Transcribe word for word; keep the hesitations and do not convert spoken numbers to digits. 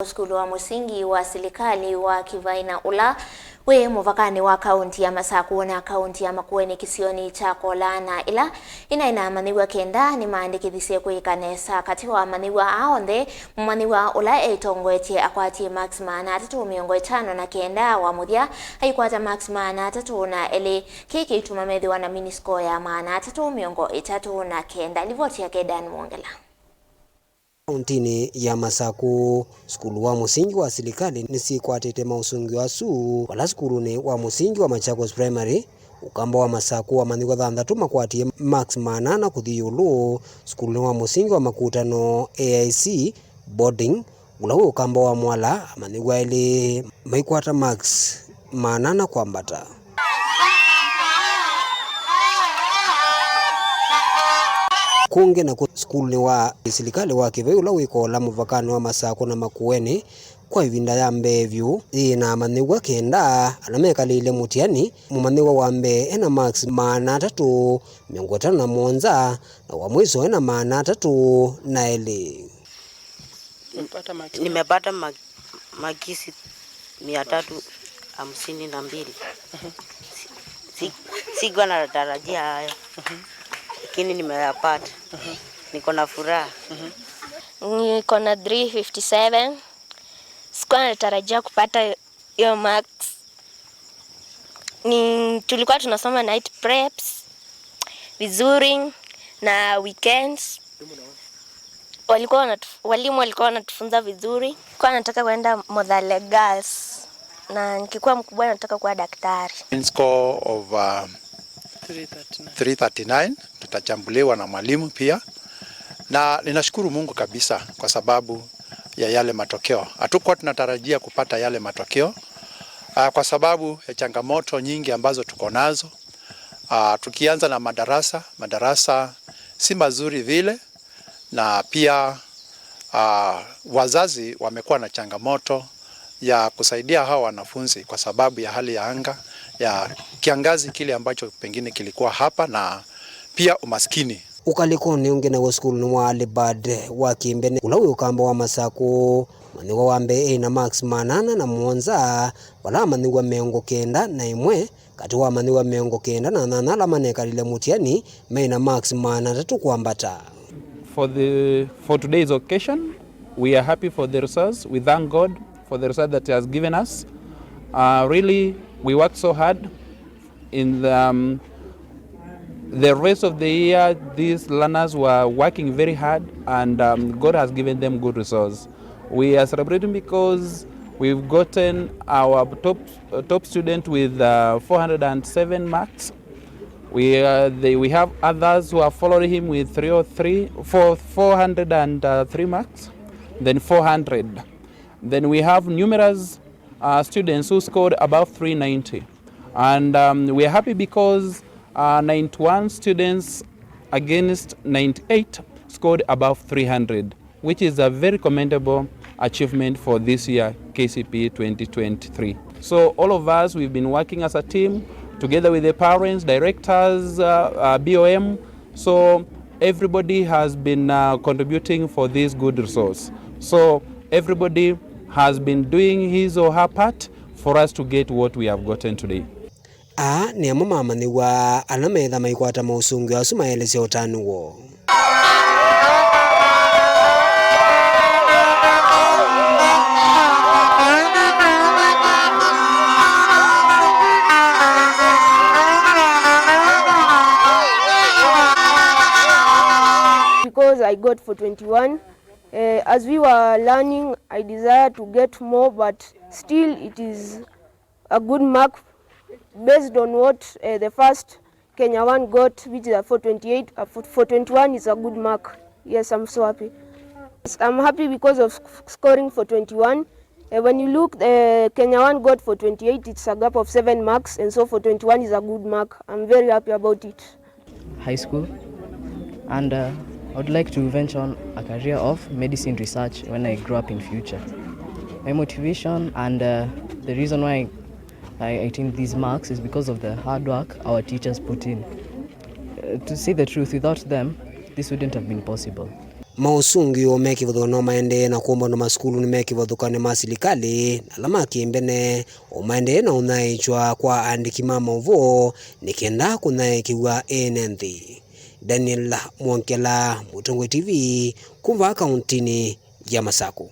Sukulu wa mũsingi wa silikalĩ wa Kĩvaina ũla wĩ mũvakanĩ wa kaũnti ya Masakũ na kaũnti ya Makueni kĩsionĩ kya Kola, na ĩla ĩnaĩ na amanyĩw'a kenda nĩmaandĩkĩthisye kwĩka nesa. Katĩ wa amanyĩw'a aa onthe, mũmanyĩw'a ũla eĩtongoetye akwatie marks maana atatũ mĩongo ĩtano na kenda, wa mũthya aikwata marks maana atatũ na elĩ. Kĩĩ kĩituma methĩwa na mini score ya maana atatũ mĩongo ĩtatũ na kenda. Livoti yake Dan Mwongela. Kaũntinĩ ya Masakũ, sukulu wa mũsingi wa silikalĩ nĩsyĩkwatĩte maũsũngĩo asu, vala sukulunĩ wa mũsingi wa Machakos Primary, ũkamba wa Masakũ wamanyĩw'a thanthatũ makwatie marks maana ana kũthi ĩũlũ. Sukulunĩ wa mũsingi wa Makutano A I C Boarding, ũla wĩ ũkamba wa Mwala, amanyĩw'a elĩ maikwata marks maana ana kwambata. Kũngĩ nakw'o sukulunĩ wa silikalĩ wa Kĩvei ũla wĩ Kola mũvakanĩ wa Masakũ na Makueni, kwa ĩvinda ya mbee vyũ yĩ na amanyĩw'a kenda ala mekalĩile mũtiani, mũmanyĩw'a wa mbee ena marks maana atatũ mĩongo ĩtano na mũonza, na wa mwiso ena maana atatũ na elĩ. Nimepata makisi mia tatu hamsini na mbili. Si- si- Sikuwa natarajia hayo, lakini nimeyapata. Niko na furaha. Niko na three fifty seven. Sikuwa natarajia kupata hiyo marks. Ni tulikuwa tunasoma night preps vizuri na weekends. Walikuwa wanatu- walimu walikuwa wanatufunza vizuri. Kwa nataka kwenda Mothale Girls, na nikikuwa mkubwa nataka kuwa daktari. In score of uh, three thirty-nine. Tutachambuliwa na mwalimu pia, na ninashukuru Mungu kabisa kwa sababu ya yale matokeo. Hatukuwa tunatarajia kupata yale matokeo uh, kwa sababu ya changamoto nyingi ambazo tuko nazo. Uh, tukianza na madarasa, madarasa si mazuri vile, na pia uh, wazazi wamekuwa na changamoto ya kusaidia hawa wanafunzi kwa sababu ya hali ya anga ya kiangazi kile ambacho pengine kilikuwa hapa na pia umaskini. Ũkalĩkonĩ ũngĩ naw'o sukulunĩ wa Alibad wa Kĩmbene, ũla wĩ ũkamba wa Masakũ, amanyĩw'a wa mbee ena marks maana ana na mũonza, vala amanyĩw'a mĩongo kenda na ĩmwe katĩ wa amanyĩw'a mĩongo kenda na nyanya ala manekalile mũtiani mena marks maana atatũ kwambata. For the, for today's occasion, we are happy for the results. We thank God for the result that He has given us. Uh, really, we worked so hard. In the, um, the rest of the year, these learners were working very hard, and um, God has given them good results. We are celebrating because we've gotten our top uh, top student with uh, four hundred and seven marks. We, uh, they, we have others who have followed him with three oh three, four, four hundred and three marks, then four hundred. Then we have numerous uh, students who scored above three ninety. And um, we are happy because uh, ninety-one students against ninety-eight scored above three hundred, which is a very commendable achievement for this year, K C P E twenty twenty-three. So all of us, we've been working as a team together with the parents, directors, uh, uh, B O M. So everybody has been uh, contributing for this good resource. So everybody has been doing his or her part for us to get what we have gotten today. Aa nĩ amwe ma amanyĩw'a ala meetha maikwata maũsũngĩo asu maelesya ũtanu woo. Because I got four twenty-one, eh, as we were learning, I desire to get more, but still it is a good mark based on what, uh, the first Kenya one got, which is a four twenty-eight. A four twenty-one is a good mark. Yes, I'm so happy. Yes, I'm happy because of sc- scoring four twenty-one. Uh, when you look, uh, Kenya one got four twenty-eight, it's a gap of seven marks, and so four twenty-one is a good mark. I'm very happy about it. High school, and uh, I would like to venture on a career of medicine research when I grow up in future. My motivation and uh, the reason why I attained these marks is because of the hard work our teachers put in. Uh, to say the truth, without them, this wouldn't have been possible. Maũsũngĩo me kĩvathũkany'o no maendee na kũmbanwa masukulu nĩ me kĩvathũkany'o ma silikalĩ na ala ma kĩmbene, o maendee na ũnyaĩĩkya kwa aandĩki ma maũvoo nĩ kenda kũnyaĩĩkĩw'a ene nthĩ. Daniel Mwongela, Mũtongoi T V, kuma vaa kaũntĩnĩ ya Masakũ.